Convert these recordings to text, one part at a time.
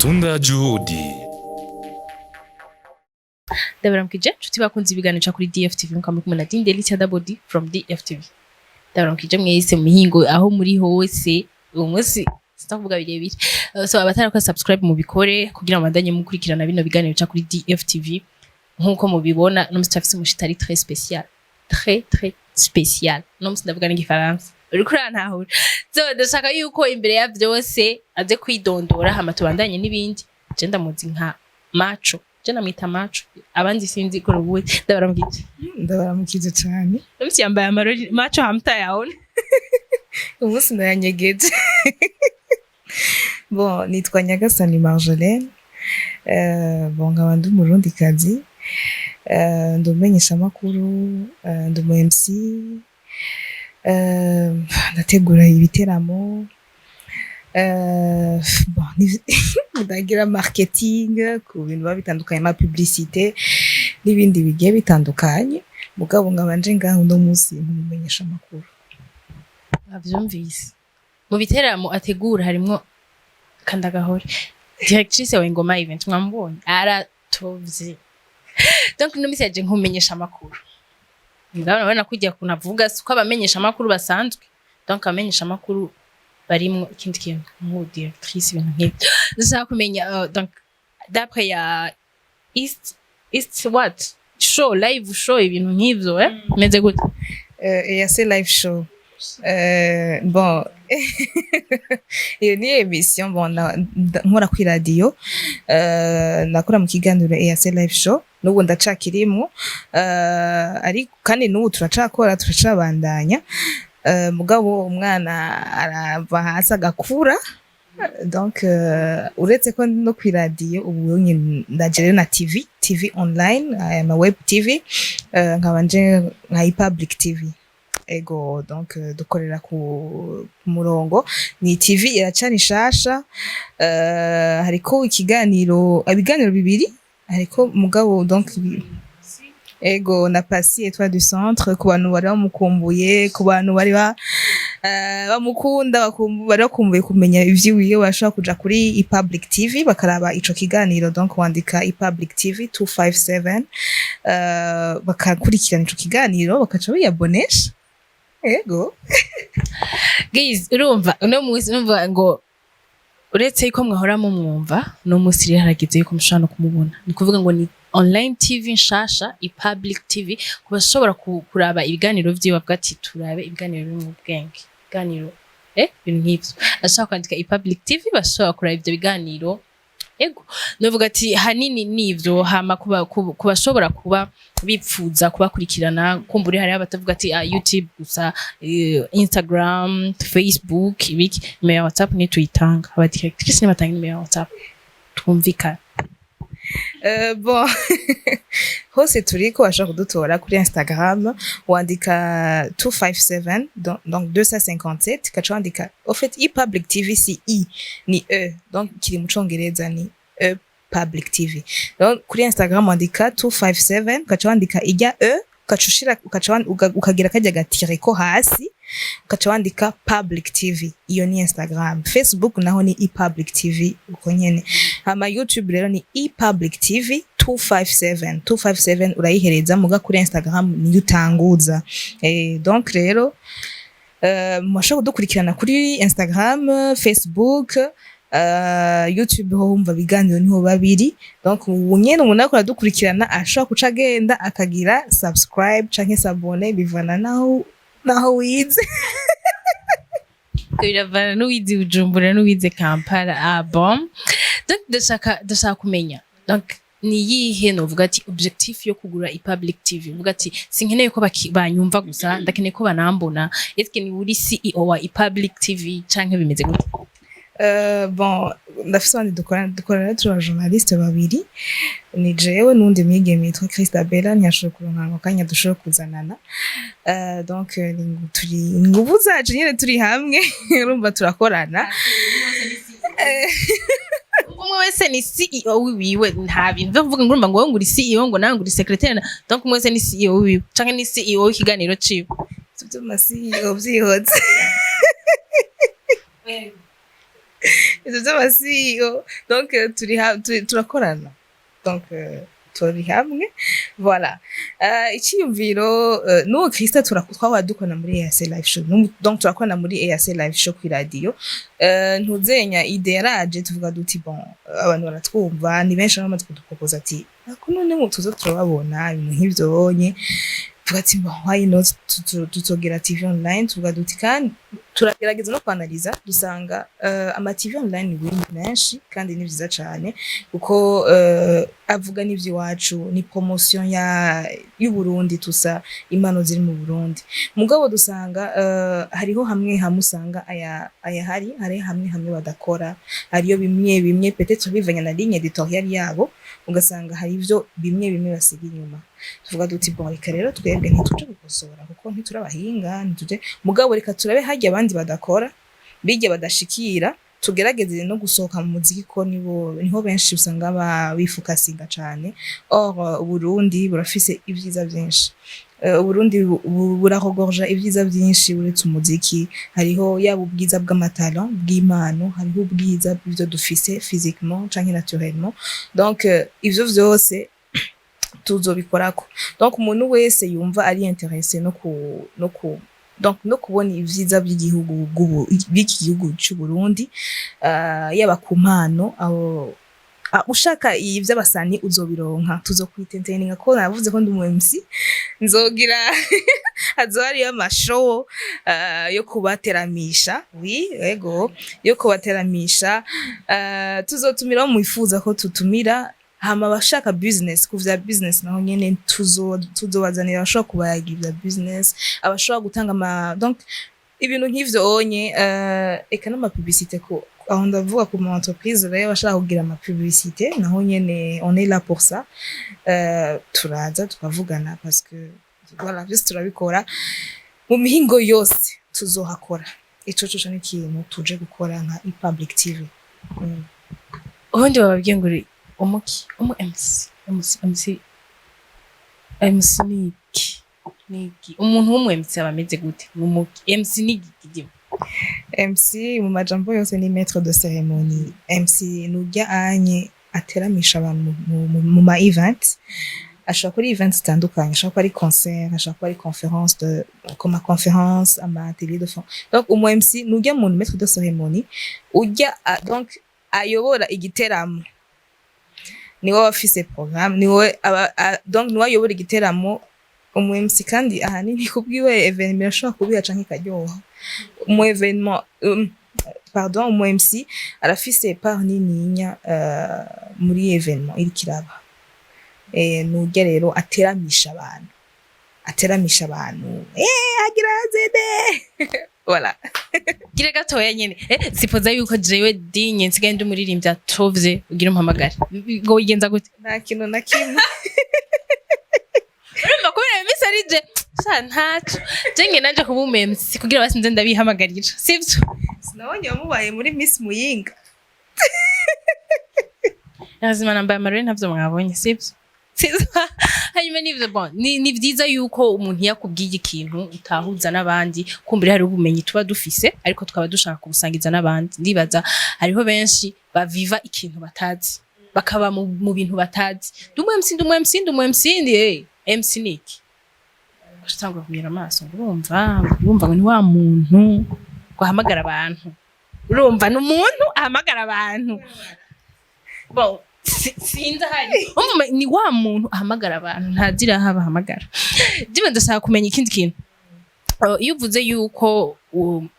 Matunda ya juhudi. Ndabaramukije, nshuti bakunze ibiganiro ca kuri DFTV, mukaba muri kumwe na Dindeli Dabodi from DFTV. Ndabaramukije mwese mu mihingo aho muri hose. Uwo munsi sitakuvuga birebire. So abatarakora subscribe, mubikore kugira ngo bandanye mukurikirana bino biganiro ca kuri DFTV. Nkuko mubibona, no musi turafise umushitsi ari très spécial, très très spécial. No musi ndavuga n'igifaransa, uriko urantahura. So ndashaka yuko imbere ya vyose aze kwidondora, hama tubandanye n'ibindi. Je ndamuzi nka Macho, je namwita Macho, abandi sinzi ko rubuze. Ndabaramukije. Ndabaramukije cyane. Umunsi yambaye amarori, Macho hamtayaona. Umunsi ndayanyegeje. Bon, nitwa Nyagasani Marjolaine. Bon, nkaba ndi umurundikazi, ndi umumenyeshamakuru, ndi umu MC, ndategura ibiteramo, bon, ndagira marketing ku bintu biba bitandukanye, ama publicité n'ibindi bigiye bitandukanye. Mugabo nkaba nje ngaho uno munsi nk'umumenyeshamakuru. Avyumvise, mu biteramo ategura harimwo Kandagahore, directrice wa Ingoma Event. Mwamubonye aratovye. Donc ino misi yaje nkumenyesha amakuru. Mugabo urabona kujya kuntu avuga, siko abamenyesha amakuru basanzwe. Donc abamenyesha amakuru barimwo ikindi kintu nk'ubu directrice, ibintu nk'ibyo. Ndashaka kumenya, donc d'après ya East what show, live show, ibintu nk'ivyo, eh, meze gute? EAC live show. Bon, iyo ni émission, bon, nkora kuri radio, nakora mu kiganiro EAC live show, n'ubu ndacakirimwo, ariko kandi n'ubu turacakora, turacabandanya. Mugabo umwana arava hasi agakura. Donc uretse ko no kw'iradiyo, ubu nyine ndaje rero na TV online, aya ma web TV, nkaba nje nka public TV. Ego, donc dukorera ku murongo, ni TV iracari nshasha. Hariko ikiganiro, ibiganiro bibiri hariko mugabo. Donc ego, na Pasi Etoile du Centre, ku bantu bari bamukumbuye, ku bantu bari bamukunda, bari bakumbuye kumenya ivy'iwiwe, bashobora kuja kuri iPublic TV bakaraba ico kiganiro. Donc wandika iPublic TV 257, bakakurikirana ico kiganiro, bakaca biyabonesha. Ego. Guys, urumva uno munsi, urumva ngo uretse yuko mwahora mumwumva, uno munsi rero harageze yuko mushobora no kumubona. Ni kuvuga ngo ni online TV nshasha, iPublic TV. Ku bashobora kuraba ibiganiro vyiwe, bavuga ati turabe ibiganiro biri mu bwenge, ibiganiro, ibintu nk'ivyo, ashobora kwandika iPublic TV, bashobora kuraba ivyo biganiro. Ego, novuga ati hanini nivyo. Hama kuba bashobora kuba bipfuza kubakurikirana, kumbura hariho abatavuga ati ah, YouTube gusa, Instagram, Facebook, ibiki. Nimero ya WhatsApp ntituyitanga, aba directrice ntibatanga nimero ya WhatsApp, twumvikana. Bon, hose turiko, bashobora kudutora kuri Instagram, wandika 257, donc 257, ukaca wandika, au fait e-public TV, si e ni e, donc kiri mu congereza, ni e public TV. Donc kuri Instagram wandika 257, ukaca wandika ijya e, ukaca ushira, ukaca ukagira kajya gatire ko hasi, ukaca wandika public TV. Iyo ni Instagram. Facebook naho ni e-public TV uko nyene. Hama YouTube rero ni e-public TV 257, 257 urayihereza, muga kuri Instagram niyo utanguza. Donc rero mushobora kudukurikirana kuri Instagram, Facebook, YouTube ho wumva ibiganiro niho babiri. Donc ubu nyene umuntu ariko aradukurikirana ashobora kuca agenda akagira subscribe canke s'abonner, bivana naho wize. Biravana n'uwize Bujumbura n'uwize Kampala. Ah bon, donc ndashaka kumenya, donc ni iyihe novuga ati objectif yo kugura iPublic TV? Uvuga ati sinkeneye ko banyumva gusa, ndakeneye ko banambona. Est-ce ni uri CEO wa iPublic TV canke bimeze gute? Bon, ndafise abandi dukorana, turi aba journaliste babiri, ni jewe n'uwundi mwigeme yitwa Christabella, ntiyashoboye kuronka ako kanya dushobora kuzanana. Donc turi inguvu zacu nyene turi hamwe, urumva turakorana. Umwe wese ni CEO wiwe, nta bintu vyo kuvuga ngo urumva ngo wowe ngo uri CEO, ngo nawe ngo uri secrétaire. Donc umwe wese ni CEO wiwe canke ni CEO w'ikiganiro ciwe. Ivyo ma CEO vyihotse. Ivyo vy'aba CEO, donc turi turakorana, donc turi hamwe, voilà. Iciyumviro n'uwo Krista twahora dukorana muri EAC Live Show. Donc turakorana muri EAC Live Show kuri radio. Ntuzenya idée yaraje, tuvuga duti: "Bon, abantu baratwumva ni benshi, bamaze kudupropoza ati ako none mu tuzo turababona ibintu nk'ivyo bonye." Tuvuga ati: "Bon, why not tuzogira TV online?" Tuvuga duti kandi turagerageza no kwanaliza, dusanga ama TV online ni menshi kandi ni vyiza cane, kuko avuga n'ivy'iwacu, ni promotion ya y'Uburundi, tusa impano ziri mu Burundi. Mugabo dusanga hariho hamwe hamwe usanga aya ayahari, hari hamwe hamwe badakora, hariyo bimwe bimwe peut-être bivanye na ligne éditoriale yabo, ugasanga hari ivyo bimwe bimwe basiga inyuma. Tuvuga duti: "Bon, reka rero twebwe ntituje gukosora kuko ntiturabahinga, ntituje, mugabo reka turabe harya abandi badakora, bijya badashikira, tugerageze no gusohoka mu muziki, ko nibo niho benshi usanga bifokasinga cane." Or Uburundi burafise ibyiza byinshi. Uburundi burahogorja ibyiza byinshi uretse umuziki. Hariho yaba ubwiza bw'amatalent, bw'impano, hariho ubwiza bw'ivyo dufise physiquement canke naturellement. Donc ivyo vyose tuzobikorako. Donc umuntu wese yumva ari intéressé no ku donc no kubona ivyiza by'igihugu bw'iki gihugu c'u Burundi, yaba ku mpano, aho ushaka ivy'abasani uzobironka, tuzokwitenteninga ko navuze ko ndi umu MC, nzogira hazoba hariyo amashow yo kubateramisha, oui, ego, yo kubateramisha. Tuzotumira abo mwifuza ko tutumira. Hama abashaka business, ku vya business naho nyene tuzobazanira abashobora kubayaga ivya business, abashobora gutanga ama, donc ibintu nk'ivyo onye, eka n'ama publicité, ko aho ndavuga ku ma entreprise rero bashaka kugira ama publicité, naho nyene on est là pour ça. Turaza tukavugana, parce que voilà, byose turabikora mu mihingo yose, tuzohakora. Ico coco ni ikintu tuje gukora nka e-public TV. Ubundi bababwiye ngo uri umuki, umu MC, MC, MC, MC ni iki? Ni iki? Umuntu w'umu MC aba ameze gute? Ni umuki? MC ni iki gihe? MC mu majambo yose ni maître de cérémonie. MC nurya anye ateramisha abantu mu ma event. Ashobora kuba ari event zitandukanye, ashobora kuba ari concert, ashobora kuba ari conférence de comme conférence, ama atelier de fond. Donc umu MC nurya muntu maître de cérémonie, urya donc ayobora igiteramo, niwe aba afise programme, niwe aba donc niwe ayobora igiteramo, umu MC. Kandi ahanini kubwiwe événement irashobora kubiha canke ikaryoha. Umu événement, pardon, umu MC arafise part nininya muri événement iriko iraba. Nurya rero ateramisha abantu, ateramisha abantu, agira zede, voilà. Gira gatoya nyene, sipoza yuko jewe dinye nsigaye ndi umuririmbyi atovye, ugira umpamagare, ngo wigenza gute? Nta kintu na kimwe. Urumva kubera iminsi ari je sha, ntaco je nge nanje kuba umu MC kugira basi nze ndabihamagarira, sivyo? Sinabonye wamubaye muri Miss Muyinga? Nazima nambaye amarori, ntavyo mwabonye, sivyo? Sivyo? Hanyuma nivyo, bon, ni vyiza yuko umuntu iyo akubwiye ikintu utahuza n'abandi, kumbura hari ubumenyi tuba dufise ariko tukaba dushaka kubusangiza n'abandi. Ndibaza hariho benshi baviva ikintu batazi, bakaba mu bintu batazi. Ndi umu MC, ndi umu MC, ndi umu MC, ndi MC ni iki? Ugatangura kumira amaso ngo urumva ngo ni wa muntu ngo ahamagara abantu. Urumva ni umuntu ahamagara abantu. Bon, sinzi ahari. Urumva ni wa muntu ahamagara abantu, ntazira aho abahamagara. Jiwe ndashaka kumenya ikindi kintu. Iyo uvuze yuko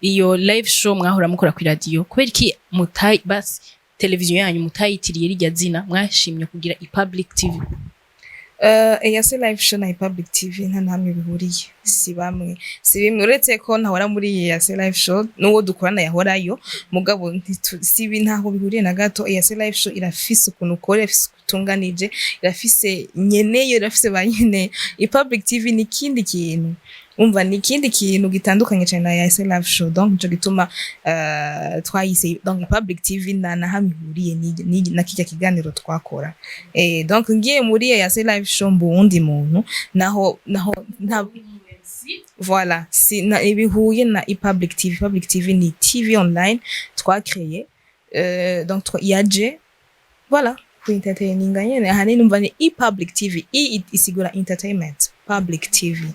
iyo live show mwahora mukora kuri radio, kubera iki mutayi basi televiziyo yanyu mutayitiriye rirya zina, mwashimye kugira i public TV? EAC Live Show na Public TV nta na hamwe bihuriye, si bamwe, si bimwe, uretse ko ntahora muri EAC Live Show n'uwo dukorana yahorayo, mugabo si ibi, ntaho bihuriye na gato. EAC Live Show irafise ukuntu ukora, irafise uko itunganije, irafise nyeneyo, irafise ba nyeneyo. I Public TV ni ikindi kintu, umva, ni ikindi kintu gitandukanye cyane na EAC Live Show. Donc nico gituma twayise donc Public TV, nta na hamwe ihuriye na kirya kiganiro twakora. Donc ngiye muri EAC Live Show mba uwundi muntu, naho nta, voilà, si na ibihuye na e-public TV. Public TV ni TV online twakreye. Donc yaje, voilà, ku entertaininga nyene. Ahanini numva ni E Public TV. E isigura entertainment, Public TV.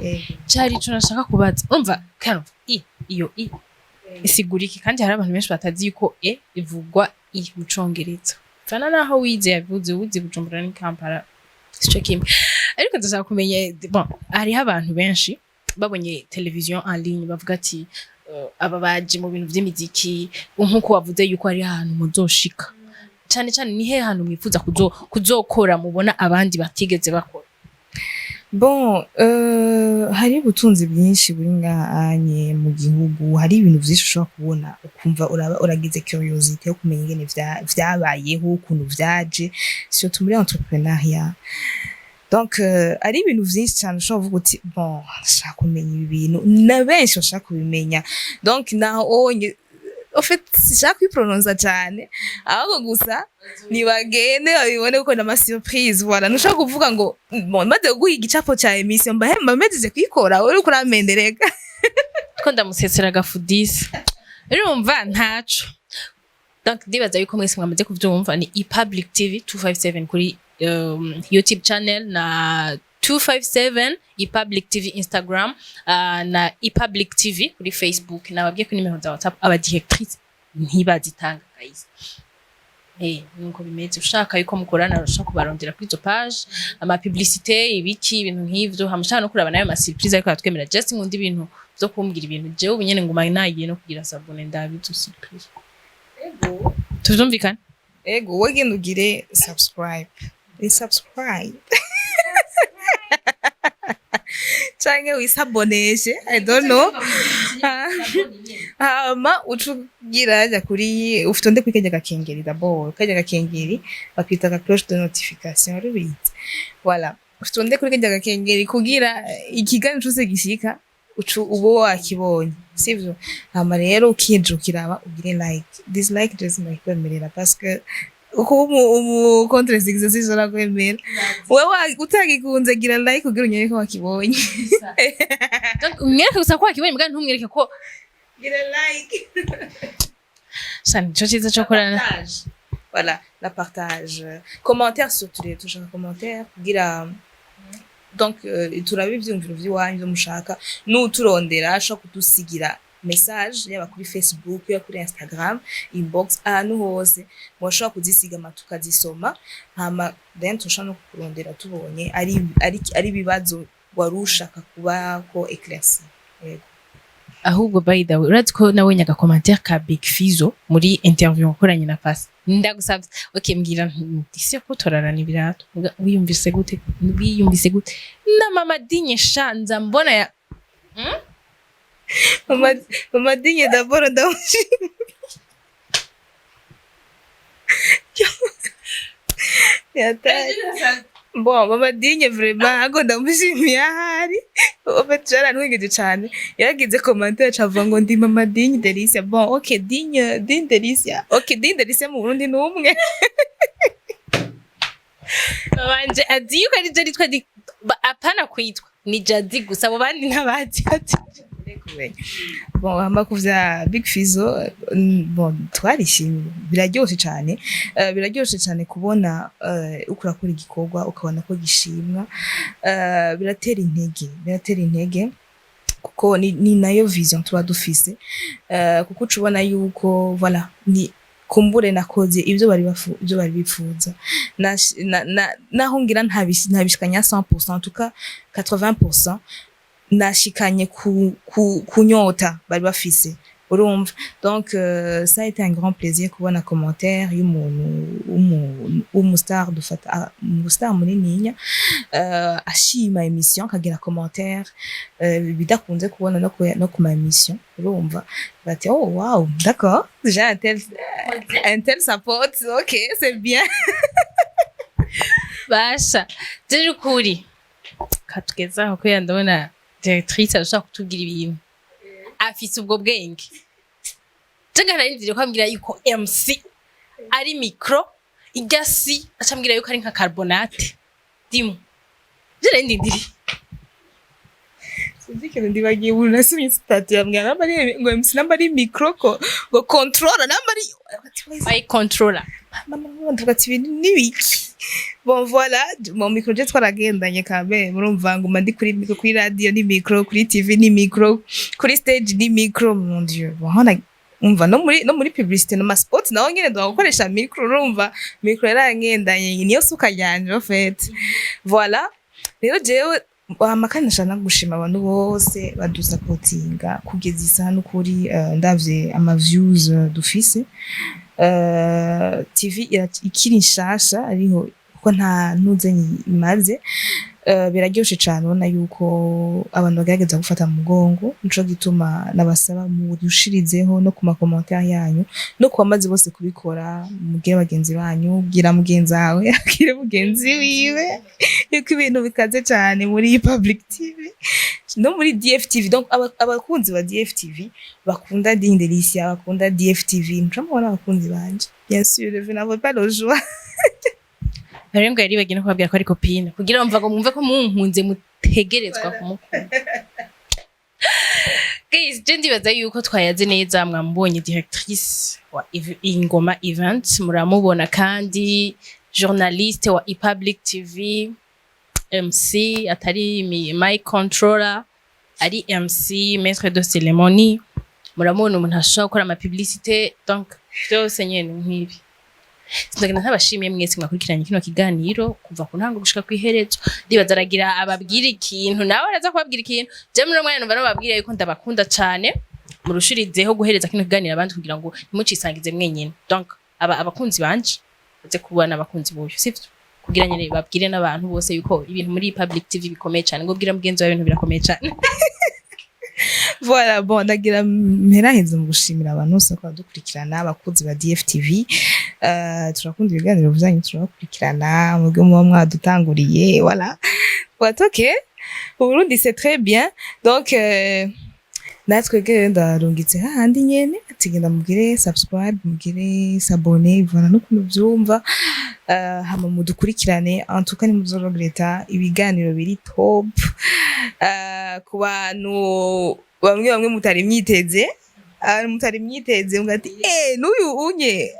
Yego. Cari ico nashaka kubaza. Umva kano i iyo i isigura iki? Kandi hari abantu benshi batazi yuko e ivugwa i mu Congereza. Fana naho wize yavuze uzi Bujumbura ni Kampala, sico kimwe. Ariko ndashaka kumenya, bon, hariho abantu benshi babonye television en ligne bavuga ati aba baje mu bintu vy'imiziki. Nkuko wavuze yuko hari ahantu muzoshika cane cane, ni hehe hantu mwifuza kuzokora mubona abandi batigeze bakora? Bon, hari ubutunzi bwinshi buri ngahanye mu gihugu. Hari ibintu vyinshi ushobora kubona ukumva uraba uragize curiosité yo kumenya ingene vyabayeho, ukuntu vyaje, surtout muri entrepreneuriat. Donc ari ibintu vyinshi cyane ushobora kuvuga uti: "Bon, ndashaka kumenya ibi bintu." Na benshi bashaka kubimenya. Donc naho onye, en fait, sinshaka kwiprononsa cyane, ahubwo gusa nibagende babibone, kuko n'ama surprise. Voilà, ntushobora kuvuga ngo bon, maze kuguha igicapo ca émission, mba mpejeje kuyikora, uriko uramendereka. Ko ndamusesera agafudisi, urumva ntaco. Donc ndibaza yuko mwese mwamaze kuvyumva, ni ePublic TV 257 kuri YouTube channel, na 257 ePublic TV Instagram, na ePublic TV kuri Facebook. Nababwiye ko nimero za WhatsApp aba directrice ntibazitanga, guys. Nuko bimeze. Ushaka yuko mukorana, urashaka kubarondera kuri izo page, ama publicité, ibiki, ibintu nk'ivyo. Hamushaka no kuraba nayo ma surprise, ariko aratwemera. Just nkunda ibintu vyo kumbwira ibintu. Jewe ubu nyene nguma nagiye no kugira s'abonner, ndabizo surprise. Tuvyumvikane. Ego, wowe genda ugire subscribe, ni subscribe canke wisaboneshe, I don't know. Hama uca ugira jya kuri ufitonde kuri karya gakengeri. D'abord karya gakengeri bakita ka cloche de notification, rubizi. Voilà, ufitonde kuri karya gakengeri kugira ikiganiro cose gishika ucu ubo wakibonye, sivyo? Hama rero ukije ukiraba, ugire like, dislike je sinakwemerera, parce que uko umu contre succès sinshobora kwemera. Wewe utagikunze, gira like kugira unyereke ko wakibonye. Donc umwereke gusa ko wakibonye, mbwa ntumwereke ko Gira like. Sha, nico ciza co korana. Partage. Voilà, la partage, commentaire surtout. Rero tushaka commentaire kugira donc turabe ivyiyumviro vy'iwanyu vyo mushaka. N'uturondera ashobora kudusigira message, yaba kuri Facebook, yaba kuri Instagram, inbox, ahantu hose mushobora kuzisiga ama tukazisoma. Hama then tushobora no kukurondera tubonye ari ibibazo wari ushaka kuba ko éclairci. Yego. Ahubwo by the way, urazi ko nabonye aga commentaire ka Big Fizzo muri interview wakoranye na Pasi. Ndagusabye, okay, mbwira ndise ko torarana ibirato. Wiyumvise gute? Wiyumvise gute na Mama Dinye? Sha, nza mbona ya Mama Dinye, d'abord ndamushimira. Yataye. Bon, Mama Dinye, vraiment, ahubwo ndamushimiye ahari. En fait, jarantwengeje cane. Yaragize commentaire acavuga ngo ndi Mama Digne Delicia. Bon, ok, Digne, Digne Delicia. Ok, Digne Delicia mu Burundi ni umwe. Babanje azi yuko ari je nitwa apana kwitwa ni Jadi gusa, abo bandi ntabazi ati. Kumenya. Bon, hama kuvya Big Fizzo, bon, twarishimye, biraryoshe cane. Biraryoshe cane kubona uko urakora igikorwa ukabona ko gishimwa. Biratera intege, biratera intege, kuko ni nayo vision tuba dufise. Kuko uca ubona yuko, voilà, ni kumbure nakoze ivyo bari bipfuza. Naho ngira ntabishikanya 100%, en tout cas 80% nashikanye ku nyota bari bafise, urumva. Donc ça a été un grand plaisir kubona commentaire y'umuntu w'umu star, dufata umu star munininya, ashima émission, akagira commentaire, bidakunze kubona no ku ma émission. Urumva bati: "Oh wow, d'accord, j'ai un tel support, ok, c'est bien." Basha, jeje ukuri katugezaho kubera ndabona directrice arashaka kutubwira ibintu, afise ubwo bwenge. Je ngararindiriye ko ambwira yuko MC ari micro irya si, acambwira yuko ari nka carbonate dimu. Je narindindiriye. Sinzi ikintu ndibagiye, ubu nasomye statut yambwira namba ari ngo MC, namba ari micro, ko ngo controller, namba ari Mic controller. Mama, ndavuga ati ibintu nibiki? Bon, voilà, mon micro je twaragendanye kabe, murumva nguma ndi kuri micro, kuri radio ni micro, kuri TV ni micro, kuri stage ni micro, mon Dieu. Bon, hana umva no muri publicité no ma spot naho nyene ndwa gukoresha micro. Urumva micro yarangendanye, niyo suka ryanje en fait. Voilà, rero jewe hama kandi ndashaka no gushima abantu bose badusapotinga kugeza isaha. N'ukuri ndavye ama views dufise, TV ikiri nshasha, ariho kuko nta ntuzenye imaze, biraryoshe cane ubona yuko abantu bagerageza gufata mu mugongo. Nico gituma nabasaba murushirizeho no ku ma commentaire yanyu, no ku bamaze bose kubikora, mubwire bagenzi banyu, bwira mugenzi wawe, abwire mugenzi wiwe yuko ibintu bikaze cane muri Public TV no muri DFTV. Donc abakunzi ba DFTV bakunda Digne Delicia, bakunda DFTV, muca mubona abakunzi banje. Bien sûr, vous n'avez pas le choix. Rero ngo yari bagiye no kubabwira ko ari copine, kugira ngo mwumve ko munkunze mutegerezwa kumukunda. Guys, je ndibaza yuko twayaze neza. Mwamubonye directrice wa Ingoma Event, muramubona kandi journaliste wa ePublic TV, MC atari mic controller, ari MC, maître de cérémonie. Muramubona umuntu ashobora gukora ama publicité, donc byose nyene nk'ibi. Sinagenda ntabashimiye mwese mwakurikiranye kino kiganiro kuva ku ntango gushika kw'iherezo. Ndibaza aragira ababwira ikintu, nawe araza kubabwira ikintu. Je muri umwanya numva nababwira yuko ndabakunda cane, murushirizeho guhereza kino kiganiro abandi kugira ngo ntimucisangize mwenyene. Donc aba abakunzi banje baze kubana abakunzi buyu, sivyo? Kugira nyene babwire n'abantu bose yuko ibintu muri Public TV bikomeye cane. Ngo bwira mugenzi wawe, ibintu birakomeye cane. Voilà, bon, ndagira mperaheze mu gushimira abantu bose ko badukurikirana, abakunzi ba DFTV. Turakunda ibiganiro byanyu, turabakurikirana mubwo muba mwadutanguriye. Voilà, ok, Uburundi c'est très bien. Donc natwe rero ndarungitse hahandi nyene ati genda mugire subscribe, mugire s'abonner, voilà, n'ukuntu byumva. Hama mudukurikirane, en tout cas ntimuzorogreta, ibiganiro biri top. Ku bantu bamwe bamwe mutari mwiteze, abantu mutari mwiteze mugati n'uyu unye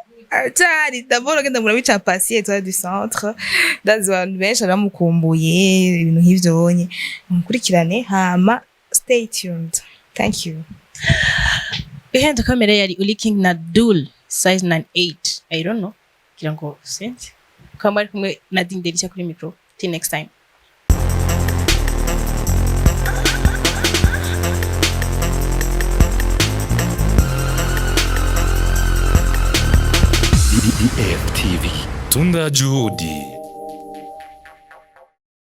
cyari d'abord genda murabica Pasi Étoile du Centre, ndazi abantu benshi aramukumbuye, ibintu nk'ivyo bonye. Mukurikirane, hama stay tuned. Thank you. Behind the camera yari Uli King na Dul size 98, I don't know, kugira ngo sinzi kama ari kumwe na Digne Delicia kuri micro. Till next time. DFTV. Tunda Juhudi.